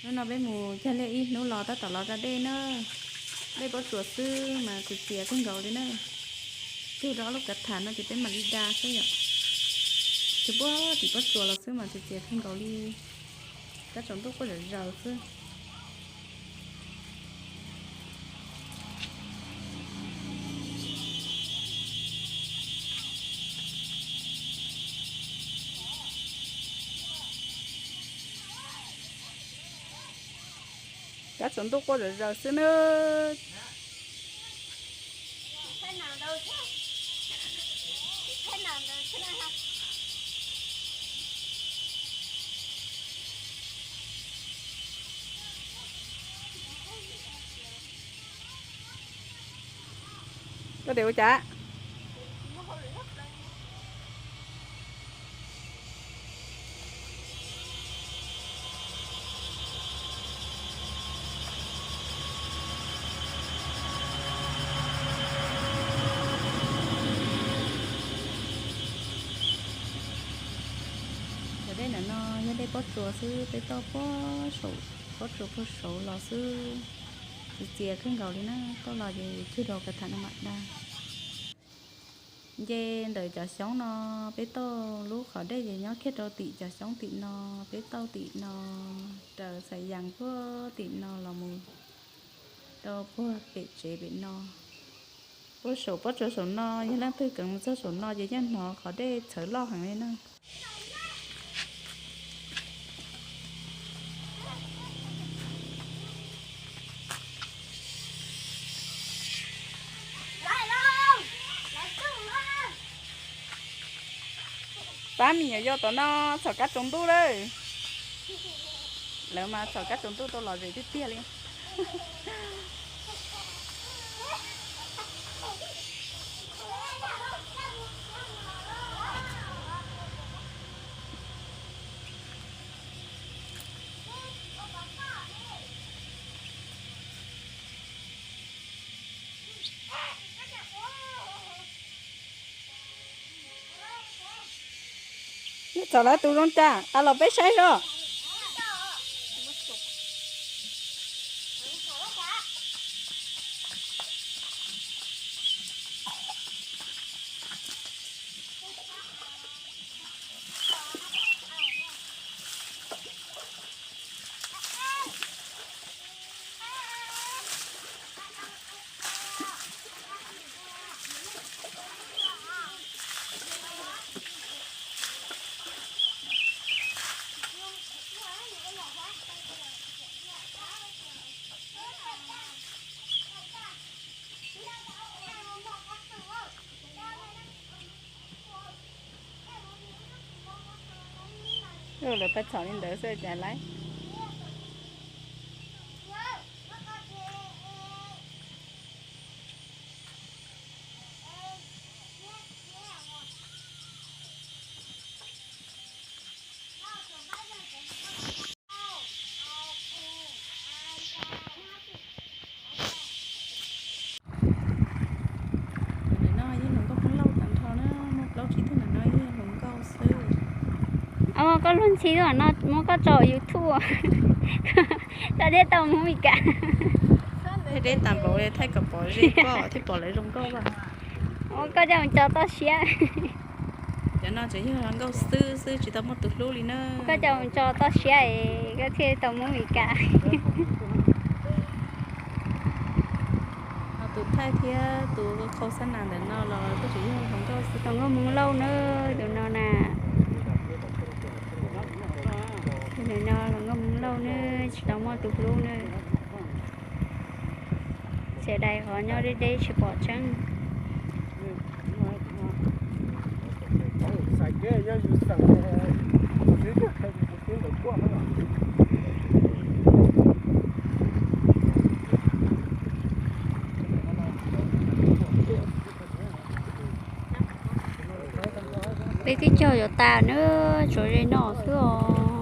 Hnub no peb mus cog liaj ib hnub los tab tom los da dej na. Dej pob tsuas xwb mas txias txias kawg nkaus li na. Cog rau ob lub kav tham no ces peb mam li da xwb yom. Cog puag tim pob tsuas los xwb mas txias txias kawg nkaus li. Kab tsaus ntuj quaj zom zaws xwb. Kab tsaus ntuj quaj zom zaws xwb nawb. Koj tias ua cas? Cov dej ntawm no yog dej pob tsuas xwb, peb tauj pob saum, pob tsuas puag saud los xwb. Txias txias kawg nkaus li na, tauj los ces cog rau kav tham no mam da. Nce ntawm cov xyoob no, peb tauj lub qhov dej ces nyob kiag rau tim cov xyoob tim no, peb tauj tim no, raws xaim yas puag tim no los mus rau puag pem tsev pem no. Puag saum pob tsuas saum no, yog leej twg kheev mus txog saum no ces yeej hnov qhov dej txhawv loj heev li na. Pab me nyuam yaus tom no txhaum kab tsaus ntuj lawm. Lawv mas txhaum kab tsaus ntuj tau lom zem tiag tiag li. Txhaum lawv tus zoo cas, a los peb saib zoj. Lawv pab txhom li ntawd xwb cas laiv. Tus ntawm no yog hluas nkauj Hmoob Lauj tag nrho na, muaj plaub tsib tug ntawm no yog hluas nkauj xwb. Koj luag ntxhi no muab koj tso YouTube, koj thiaj tau mus Mes Kas. Thaij deb tag npaum li thaij kom pom ze koj thiaj pom lawv zoo nkauj. Koj coj mus tso toj siab. Cov no tseem yog nkauj xwb xwb tsis tau muaj tus hlub li na. Koj coj mus tso toj siab es koj thiaj tau mus Mes Kas. Ho tus thaij thiab tus qhau xab nas ntawm no los kuj tseem yog hluas nkauj xwb. Hluas nkauj Hmoob Lauj na, tus no na. Tus no hluas nkauj Hmoob Lauj na, tsis tau muaj tus hlub na. Txias dais qhov nyob deb deb tsis pom tseeb. Peb twb cog yuav tas na, tshuav ze no xwb os.